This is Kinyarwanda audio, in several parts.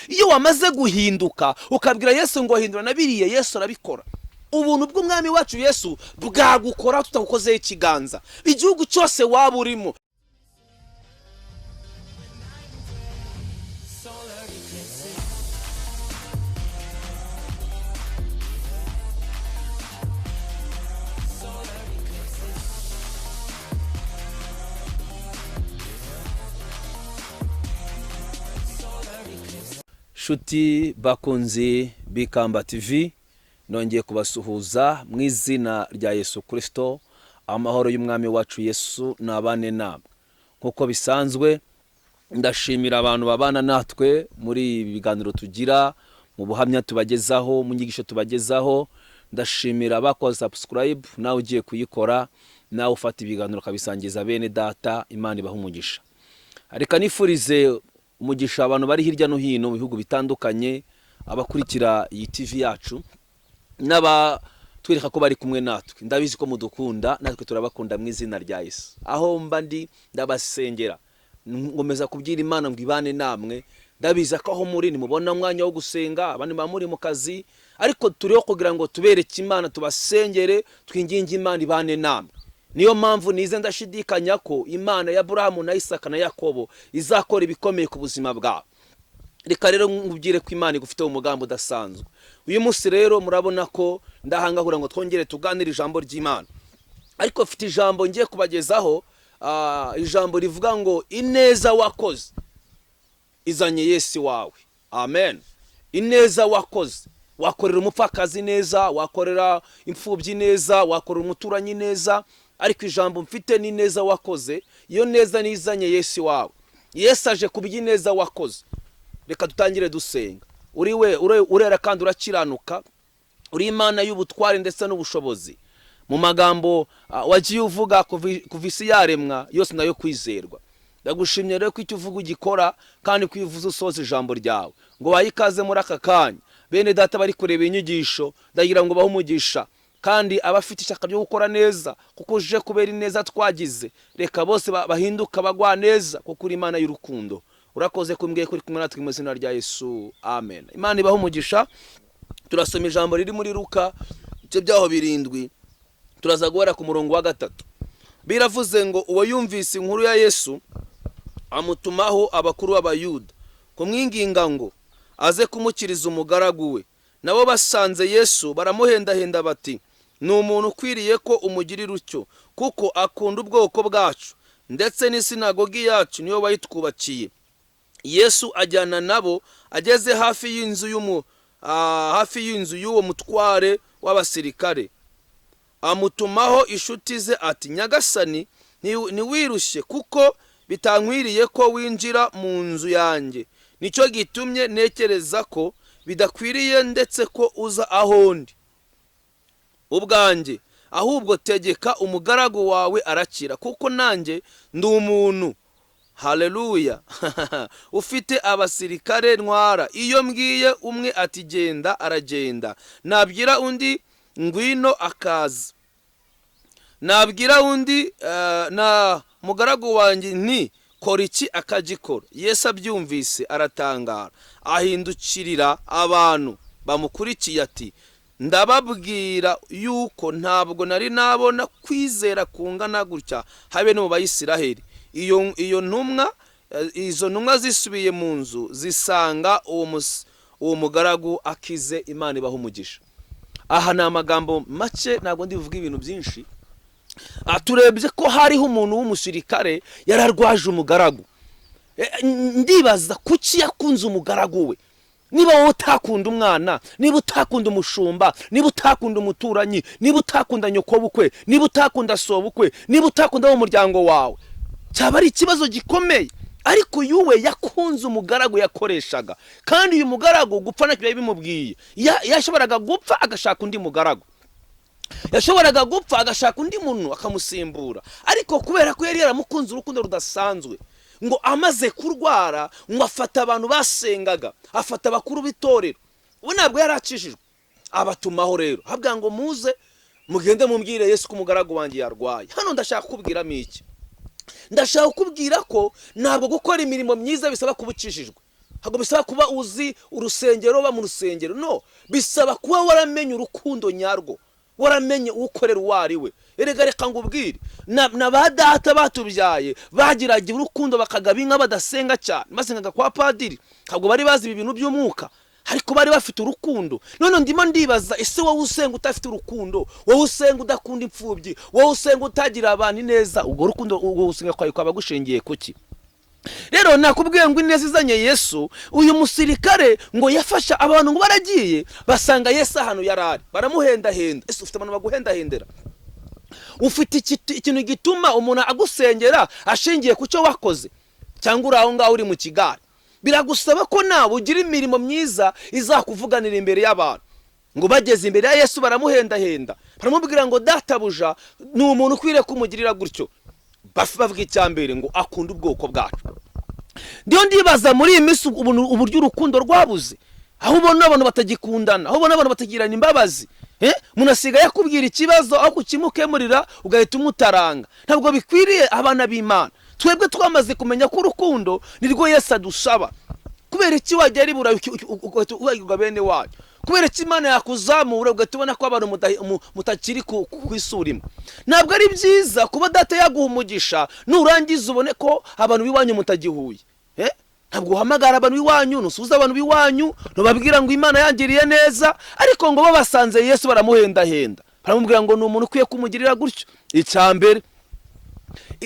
Iyo wamaze guhinduka ukabwira Yesu ngo hindura na biriya, Yesu arabikora. Ubuntu bw'umwami wacu Yesu bwagukora tutagukozeho ikiganza, igihugu cyose waba urimo. Solar eclipses. Solar eclipses. Solar eclipses. Shuti bakunzi b'Ikamba TV, nongeye kubasuhuza mu izina rya Yesu Kirisito. Amahoro y'umwami wacu Yesu nabane namwe. Nk'uko bisanzwe, ndashimira abantu babana natwe muri ibi biganiro tugira, mu buhamya tubagezaho, mu nyigisho tubagezaho. Ndashimira abakoze subscribe, nawe ugiye kuyikora, nawe ufata ibiganiro ukabisangiza bene data. Imana ibaha umugisha. Reka nifurize umugisha abantu bari hirya no hino mu bihugu bitandukanye, abakurikira iyi TV yacu n'abatwereka ko bari kumwe natwe. Ndabizi ko mudukunda, natwe turabakunda mu izina rya Yesu. Aho mba ndi ndabasengera, nkomeza kubwira Imana ngo ibane namwe. Ndabizi ko aho muri ntimubona umwanya wo gusenga, abandi muba muri mu kazi, ariko turiho kugira ngo tubereke Imana, tubasengere, twinginge Imana ibane namwe. Niyo mpamvu nize ndashidikanya ko Imana ya Aburahamu na Isaka na Yakobo izakora ibikomeye ku buzima bwawe. Reka rero nkubwire ko Imana igufiteho umugambi udasanzwe. Uyu munsi rero murabona ko ndahangahura ngo twongere tuganire ijambo ry'Imana, ariko mfite ijambo ngiye kubagezaho, ijambo rivuga ngo ineza wakoze izanye Yesu wawe. Amen. Ineza wakoze, wakorera umupfakazi neza, wakorera imfubyi neza, wakorera umuturanyi neza, ariko ijambo mfite ni ineza wakoze. Iyo neza nizanye Yesu wawe. Yesu aje kubw'ineza wakoze. Reka dutangire dusenga. Uri we urera kandi urakiranuka, uri Imana y'ubutware ndetse n'ubushobozi. Mu magambo wagiye uvuga kuva isi yaremwa yose nayo kwizerwa. Ndagushimye rero ko icyo uvuga ugikora, kandi ko iyo uvuze usoza ijambo ryawe. Ngo bahe ikaze muri aka kanya bene data bari kureba inyigisho, ndagira ngo bahe umugisha, kandi abafite ishyaka ryo gukora neza, kuko uje kubera ineza twagize. Reka bose bahinduka bagwa neza, kuko uri Imana y'urukundo. Urakoze kumbwiye kuri kumwe natwe mu izina rya Yesu, amen. Imana ibahe umugisha. Turasoma ijambo riri muri Luka ibice byaho 7, turaza guhera ku murongo wa 3. Biravuze ngo uwo yumvise inkuru ya Yesu amutumaho abakuru b'Abayuda kumwinginga ngo aze kumukiriza umugaragu we. Nabo basanze Yesu baramuhendahenda bati ni umuntu ukwiriye ko umugirira utyo, kuko akunda ubwoko bwacu, ndetse n'isinagogi yacu niyo bayitwubakiye. Yesu ajyana nabo, ageze hafi y'inzu y'umu hafi y'inzu y'uwo mutware w'abasirikare, amutumaho inshuti ze ati Nyagasani, ntiwirushye kuko bitankwiriye ko winjira mu nzu yanjye. Nicyo gitumye ntekereza ko bidakwiriye ndetse ko uza aho ndi ubwanjye, ahubwo tegeka umugaragu wawe arakira, kuko nanjye ndi umuntu, haleluya, ufite abasirikare ntwara. Iyo mbwiye umwe ati genda, aragenda, nabwira undi ngwino, akaza, nabwira undi na mugaragu wanjye nti kora iki, akagikora. Yesu abyumvise aratangara, ahindukirira abantu bamukurikiye ati ndababwira yuko ntabwo nari nabona kwizera kungana gutya habe no mu Bayisiraheli. Iyo ntumwa, izo ntumwa zisubiye mu nzu zisanga uwo mugaragu akize. Imana ibaha umugisha. Aha ni amagambo make, ntabwo ndibuvuge ibintu byinshi. Turebye ko hariho umuntu w'umusirikare yararwaje umugaragu. Ndibaza kuki yakunze umugaragu we. Niba wowe utakunda umwana, niba utakunda umushumba, niba utakunda umuturanyi, niba utakunda nyokobukwe, niba utakunda sobukwe, niba utakunda wo muryango wawe, cyaba ari ikibazo gikomeye. Ariko uyu we yakunze umugaragu yakoreshaga, kandi uyu mugaragu gupfa ntacyo byari bimubwiye. Yashoboraga gupfa agashaka undi mugaragu, yashoboraga gupfa agashaka undi muntu akamusimbura, ariko kubera ko yari yaramukunze urukundo rudasanzwe, ngo amaze kurwara ngo afata abantu basengaga, afata abakuru b'itorero, we ntabwo yari akijijwe, abatumaho rero habwa ngo muze mugende mumbwire Yesu ko umugaragu wanjye yarwaye. Hano ndashaka kukubwiramo iki? Ndashaka kukubwira ko ntabwo gukora imirimo myiza bisaba kuba ukijijwe. Ntabwo bisaba kuba uzi urusengero, uba mu rusengero. No bisaba kuba waramenye urukundo nyarwo, waramenye ukorera uwo ari we. Erega reka ngubwire, na ba data batubyaye bagiraga urukundo, bakagaba inka badasenga cyane, basengaga kwa padiri. Ntabwo bari bazi ibi bintu by'umwuka, ariko bari bafite urukundo. None ndimo ndibaza: ese wowe usenga udafite urukundo, wowe usenga udakunda imfubyi, wowe usenga utagira abantu ineza, ubwo rukundo, ubwo gusenga kwawe kwaba gushingiye kuki? Rero nakubwiye ngo ineza izanye Yesu. Uyu musirikare ngo yafasha abantu, ngo baragiye basanga Yesu ahantu yari ari, baramuhendahenda. Ese ufite abantu baguhendahendera? Ufite ikintu gituma umuntu agusengera ashingiye ku cyo wakoze, cyangwa uri aho ngaho uri mu kigare? Biragusaba ko nawe ugira imirimo myiza izakuvuganira imbere y'abantu. Ngo bageze imbere ya Yesu baramuhendahenda, baramubwira ngo: "Databuja, ni umuntu ukwiriye kumugirira gutyo." Bavuga icya mbere ngo akunda ubwoko bwacu. Ndiyo ndibaza muri iyi minsi uburyo urukundo rwabuze, aho ubona abantu batagikundana, aho ubona abantu batagirana imbabazi. Umuntu asigaye akubwira ikibazo, aho kukimukemurira ugahita umutaranga. Ntabwo bikwiriye abana b'Imana. Twebwe twamaze kumenya ko urukundo nirwo Yesu adusaba. Kubera iki wagera i Burayi ugahita wibagirwa bene wanyu? Kubera iki Imana yakuzamura ugahita ubona ko abantu mutakiri ku isura imwe? Ntabwo ari byiza kuba data yaguha umugisha, nurangiza ubone ko abantu b'iwanyu mutagihuye. Ntabwo uhamagara abantu b'iwanyu, ntusuhuza abantu b'iwanyu, ntubabwira ngo Imana yangiriye neza. Ariko ngo babasanze Yesu baramuhendahenda, baramubwira ngo ni umuntu ukwiye kumugirira gutyo. Icya mbere,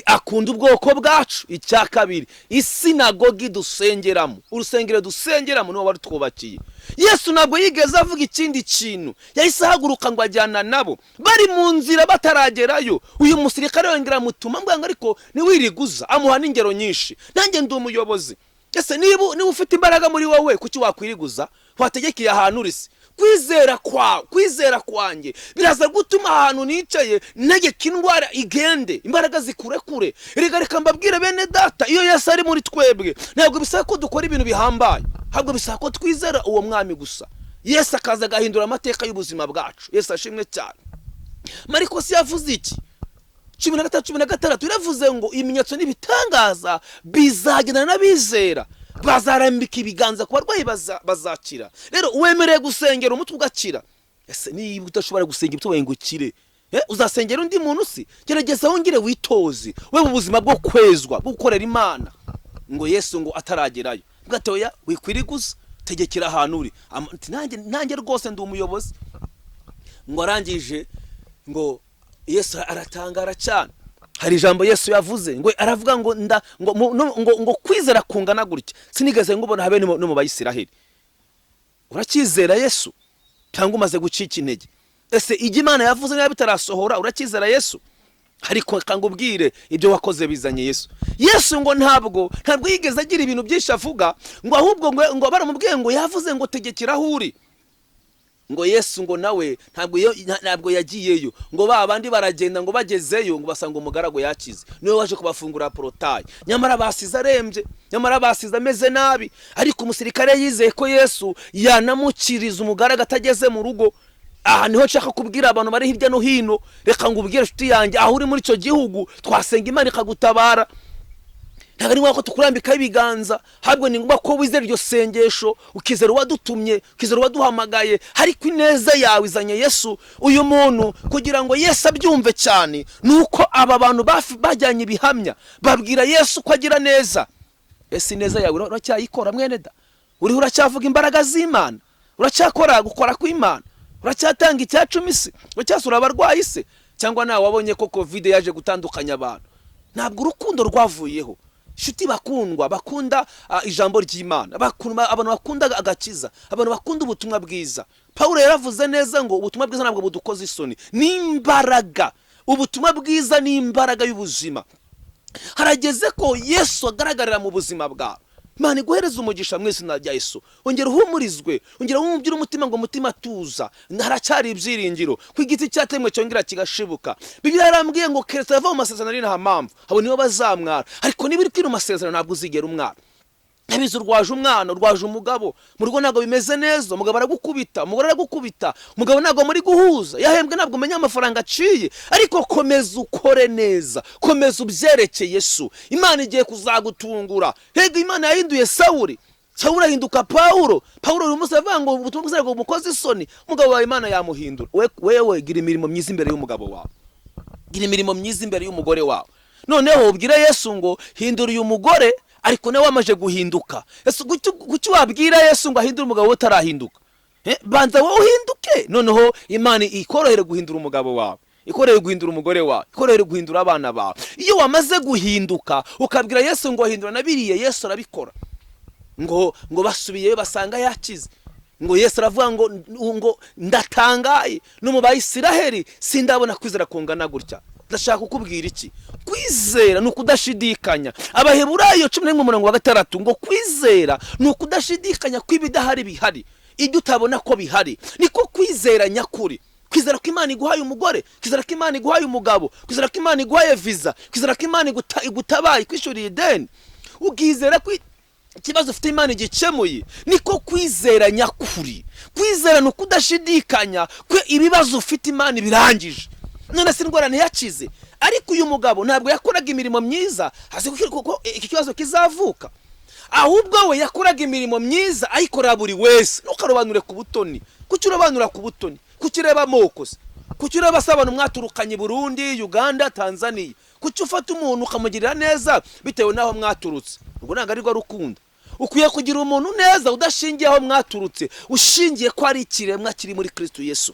akunda ubwoko bwacu. Icya kabiri, isinagogi dusengeramo, urusengero dusengeramo, niwo warutwubakiye. Yesu ntabwo yigeze avuga ikindi kintu, yahise ahaguruka ngo ajyana nabo. Bari mu nzira bataragerayo, uyu musirikare yongera amutuma ngo ariko ntiwiriguza, amuha n'ingero nyinshi. Nanjye ndi umuyobozi. Ese niba ufite imbaraga muri wowe, kuki wakwiriguza? Wategekeye ahantu uri se? Kwizera kwawe, kwizera kwanjye biraza gutuma ahantu nicaye ntegeka indwara igende, imbaraga zikurekure. Reka reka mbabwire bene data, iyo Yesu ari muri twebwe, ntabwo bisaba ko dukora ibintu bihambaye, ahubwo bisaba ko twizera uwo mwami gusa, Yesu akaza agahindura amateka y'ubuzima bwacu. Yesu ashimwe cyane. Mariko si yavuze iki? 13, 16 iravuze ngo ibimenyetso n'ibitangaza bizagendana n'abizera, bazarambika ibiganza ku barwayi bazakira. Rero wemerewe gusengera umutwe ugakira. Ese niba udashobora gusenga ibitubaye ngo ukire, uzasengera undi muntu si? Gerageza wongere witoze we mu buzima bwo kwezwa, bwo gukorera Imana. Ngo Yesu ngo ataragerayo gatoya: "Wikwiriguza, tegekera ahantu uri." Ati, Nanjye rwose ndi umuyobozi." Ngo arangije, ngo Yesu aratangara cyane. Hari ijambo Yesu yavuze, ngo aravuga ngo nda ngo mu- no- ngo ngo kwizera kungana gutya sinigeze ngubona habe no mu Bayisiraheli. Uracyizera Yesu cyangwa umaze gucika intege? Ese ijya Imana yavuze niba bitarasohora, uracyizera Yesu? Ariko kangubwire, ibyo wakoze bizanye Yesu. Yesu ngo ntabwo yigeze agira ibintu byinshi avuga, ngo ahubwo ngo baramubwiye ngo yavuze ngo tegekera aho uri. Ngo Yesu ngo nawe ntabwo yagiyeyo. Ngo ba bandi baragenda, ngo bagezeyo ngo basanga umugaragu yakize, niwe waje kubafungura porotayi. Nyamara basize arembye, nyamara basize ameze nabi, ariko umusirikare yizeye ko Yesu yanamukiriza umugaragu atageze mu rugo. Aha niho nshaka kubwira abantu bari hirya no hino. Reka ngubwire inshuti yanjye, aho uri muri icyo gihugu, twasenga Imana ikagutabara. Ntabwo ari ngombwa ko tukurambikaho ibiganza, ahubwo ni ngombwa ko wizera iryo sengesho, ukizera uwadutumye, ukizera uwaduhamagaye. Ariko ineza yawe izanye Yesu. Uyu muntu, kugira ngo Yesu abyumve cyane, ni uko aba bantu bajyanye ibihamya, babwira Yesu ko agira neza. Ese ineza yawe uracyayikora, mwene da? Uriho uracyavuga imbaraga z'Imana? Uracyakora gukora kw'Imana? Uracyatanga icya cumi se? Uracyasura abarwayi se? Cyangwa nawe wabonye ko COVID yaje gutandukanya abantu? Ntabwo urukundo rwavuyeho. Inshuti bakundwa, bakunda ijambo ry'Imana, abantu bakunda agakiza, abantu bakunda ubutumwa bwiza, Paul yaravuze neza ngo ubutumwa bwiza ntabwo budukoza isoni, ni imbaraga. Ubutumwa bwiza ni imbaraga y'ubuzima. Harageze ko Yesu agaragarira mu buzima bwawe. Imana iguhereze umugisha mu izina rya Yesu. Ongera uhumurizwe, ongera wumvire umutima ngo umutima tuza, haracyari ibyiringiro ko igiti cyatemwe cyongera kigashibuka. Bibiliya yarambwiye ngo keretse ava mu masezerano ari nta mpamvu, abo nibo bazamwara. Ariko niba uri kwira masezerano, ntabwo uzigera umwara. Ntabizi, urwaje umwana, urwaje umugabo, mu rugo ntabwo bimeze neza, umugabo aragukubita, umugore aragukubita, umugabo ntabwo muri guhuza, yahembwe ntabwo umenya amafaranga aciye. Ariko komeza ukore neza, komeza ubyerekeye Yesu, Imana igiye kuzagutungura. Hega Imana yahinduye Sawuri. Sawuli ahinduka Pawulo. Pawulo uyu munsi aravuga ngo ubutumwa bwiza ngo umukoze isoni. Umugabo wawe Imana yamuhindura. Wewe gira imirimo myiza imbere y'umugabo wawe, gira imirimo myiza imbere y'umugore wawe. Noneho ubwire Yesu ngo hindura uyu mugore, ariko nawe wamaze guhinduka. Ese kuki wabwira Yesu ngo ahindure umugabo we utarahinduka? Banza wowe uhinduke, noneho Imana ikorohere guhindura umugabo wawe, ikorohere guhindura umugore wawe, ikorohere guhindura abana bawe. Iyo wamaze guhinduka ukabwira Yesu ngo hindura na biriya, Yesu arabikora. Ngo basubiyeyo basanga yakize. Ngo Yesu aravuga ngo ndatangaye, no mu Bayisiraheli sindabona kwizera kungana gutya. Ndashaka kukubwira iki? Kwizera ni ukudashidikanya. Abaheburayo 11 umurongo wa 6 ngo kwizera ni ukudashidikanya ko ibidahari bihari, ibyo utabona ko bihari. Niko kwizera nyakuri. Kwizera ko Imana iguhaye umugore, kwizera ko Imana iguhaye umugabo, kwizera ko Imana iguhaye visa, kwizera ko Imana igutabaye, ikwishyuriye ideni, ukizera ko ikibazo ufite Imana igikemuye, niko kwizera nyakuri. Kwizera ni ukudashidikanya ko ibibazo ufite Imana ibirangije. None se indwara ntiyakize? Ariko uyu mugabo ntabwo yakoraga imirimo myiza azi kuko iki kibazo kizavuka, ahubwo we yakoraga imirimo myiza ayikorera buri wese. Ntukarobanure ku butoni. Kuki urobanura ku butoni? Kuki ureba amoko se? Kuki ureba se abantu mwaturukanye Burundi, Uganda, Tanzania? Kuki ufata umuntu ukamugirira neza bitewe n'aho mwaturutse? Ubwo ntabwo ari rwo rukundo. Ukwiye kugira umuntu neza udashingiye aho mwaturutse, ushingiye ko ari ikiremwa kiri muri Kristo Yesu.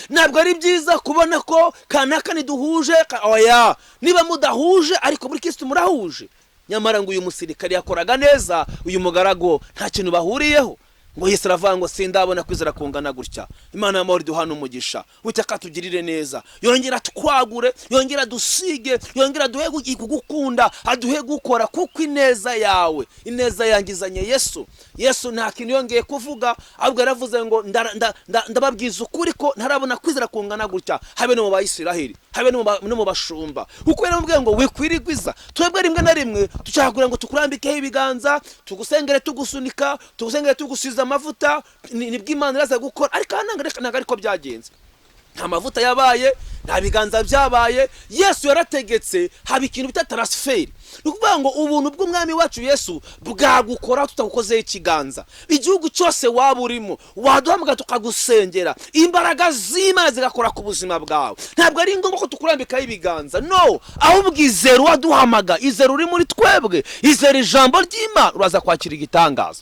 Ntabwo ari byiza kubona ko kanaka ntiduhuje, oya, niba mudahuje ariko muri Kristo murahuje. Nyamara ngo uyu musirikare yakoraga neza, uyu mugaragu nta kintu bahuriyeho. Ngo Yesu aravuga ngo sindabona kwizera kungana gutya. Imana y'amahoro iduhane umugisha. Uwiteka atugirire neza, yongera twagure, yongera dusige, yongera aduhe kugukunda, aduhe gukora, kuko ineza yawe, ineza yangizanye Yesu. Yesu nta kintu yongeye kuvuga, ahubwo yaravuze ngo ndababwiza ukuri ko ntarabona kwizera kungana gutya, habe no mu Bayisiraheli, habe no mu bashumba. Kuko yaramubwiye ngo wikwirigwiza. Twebwe rimwe na rimwe dushaka kugira ngo tukurambikeho ibiganza, tugusengere tugusunika, tugusengere tugusiza amavuta, nibwo Imana iraza gukora. Ariko aha ntabwo ariko byagenze. Nta mavuta yabaye, nta biganza byabaye. Yesu yarategetse haba ikintu bita transfer. Ni ukuvuga ngo ubuntu bw'umwami wacu Yesu bwagukora tutagukozeho ikiganza. Igihugu cyose waba urimo waduhamagara tukagusengera, imbaraga z'Imana zigakora ku buzima bwawe. Ntabwo ari ngombwa ko tukurambikaho ibiganza, no, ahubwo izera uwaduhamaga, izera uri muri twebwe, izera ijambo ry'Imana, uraza kwakira igitangaza.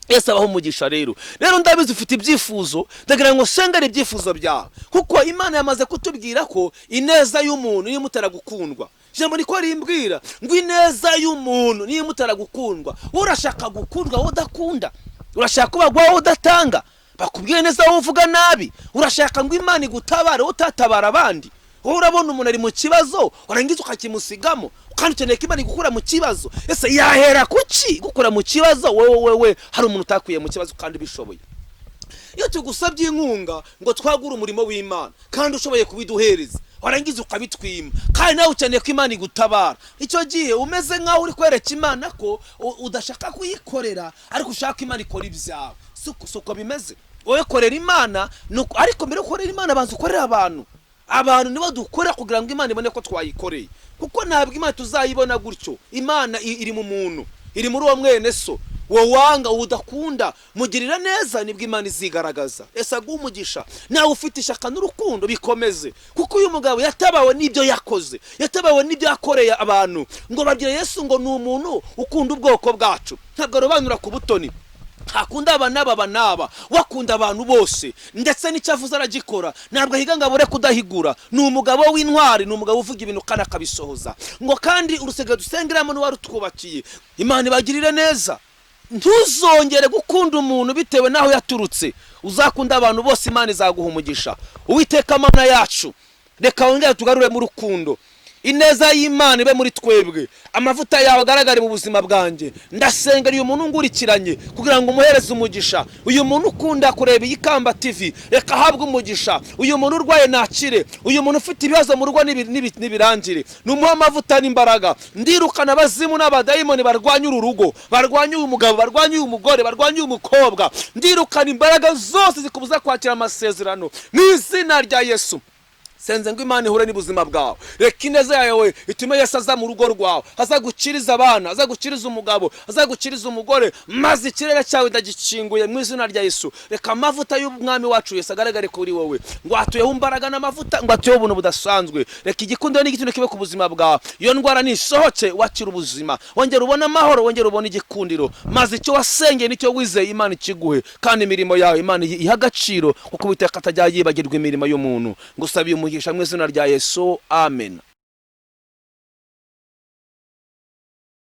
Yesu abaho umugisha. Rero ndabizi ufite ibyifuzo, ndagira ngo sengere ibyifuzo byawe, kuko Imana yamaze kutubwira ko ineza y'umuntu niyo imutera gukundwa. Ijambo niko rimbwira ngo ineza y'umuntu niyo imutera gukundwa. Wowe urashaka gukundwa wowe udakunda, urashaka kubagwa wowe udatanga, bakubwiye neza wowe uvuga nabi, urashaka ngo Imana igutabare wowe utatabara abandi. Wowe urabona umuntu ari mu kibazo warangiza ukakimusigamo, kandi ukeneye ko Imana igukura mu kibazo. Ese yahera kuki gukura mu kibazo wowe wewe hari umuntu utakuye mu kibazo kandi ubishoboye? Iyo tugusabye inkunga ngo twagure umurimo w'Imana kandi ushoboye kubiduhereza, warangiza ukabitwima, kandi nawe ukeneye ko Imana igutabara, icyo gihe umeze nk'aho uri kwereka Imana ko udashaka kuyikorera, ariko ushaka ko Imana ikora ibyawe. Si uko bimeze. Wowe korera Imana, ariko mbere yo gukorera Imana banza ukorere abantu. Abantu nibo dukorera kugira ngo Imana ibone ko twayikoreye, kuko ntabwo Imana tuzayibona gutyo. Imana iri mu muntu, iri muri uwo mwene so wowe wanga, udakunda. Mugirira neza, nibwo Imana izigaragaza. Ese aguha umugisha. Nawe ufite ishyaka n'urukundo bikomeze, kuko uyu mugabo yatabawe n'ibyo yakoze, yatabawe n'ibyo yakoreye abantu. Ngo babwire Yesu ngo ni umuntu ukunda ubwoko bwacu, ntabwo arobanura ku butoni, ntakunda aba n'aba aba n'aba, wakunda abantu bose, ndetse n'icyo avuze aragikora, ntabwo ahiga ngo abure kudahigura. Ni umugabo w'intwari, ni umugabo uvuga ibintu kandi akabisohoza. Ngo kandi urusengero dusengeramo niwe warutwubakiye. Imana ibagirire neza. Ntuzongere gukunda umuntu bitewe n'aho yaturutse, uzakunda abantu bose, Imana izaguha umugisha. Uwiteka Mana yacu, reka wongere tugarure mu rukundo, ineza y'Imana ibe muri twebwe, amavuta yawe agaragare mu buzima bwanjye. Ndasengera uyu muntu ngurikiranye kugira ngo umuhereze umugisha. Uyu muntu ukunda kureba iyi Kamba TV, reka ahabwe umugisha. Uyu muntu urwaye nakire, uyu muntu ufite ibibazo mu rugo n'ibirangire, numuhe amavuta n'imbaraga. Ndirukana abazimu n'abadayimoni barwanya uru rugo, barwanya uyu mugabo, barwanya uyu mugore, barwanya uyu mukobwa. Ndirukana imbaraga zose zikubuza kwakira amasezerano mu izina rya Yesu. Senze ngo Imana ihure n'ubuzima bwawe. Reka ineza yawe itume Yesu aza mu rugo rwawe, azagukiriza abana, azagukiriza umugabo, azagukiriza umugore. Maze ikirere cyawe ndagikinguye mu izina rya Yesu. Reka amavuta y'umwami wacu Yesu agaragare kuri wowe. Ngwatuyeho imbaraga n'amavuta, ngwatuyeho ubuntu budasanzwe. Reka igikundiro n'igitinyiro kibe ku buzima bwawe. Iyo ndwara nisohoke, wakira ubuzima, wongera ubone amahoro, wongera ubone igikundiro. Maze icyo wasengeye n'icyo wizeye, Imana ikiguhe, kandi imirimo yawe Imana iha agaciro, kuko Uwiteka atajya yibagirwa imirimo y'umuntu. Ngusabiye umugisha mu izina rya Yesu, amen.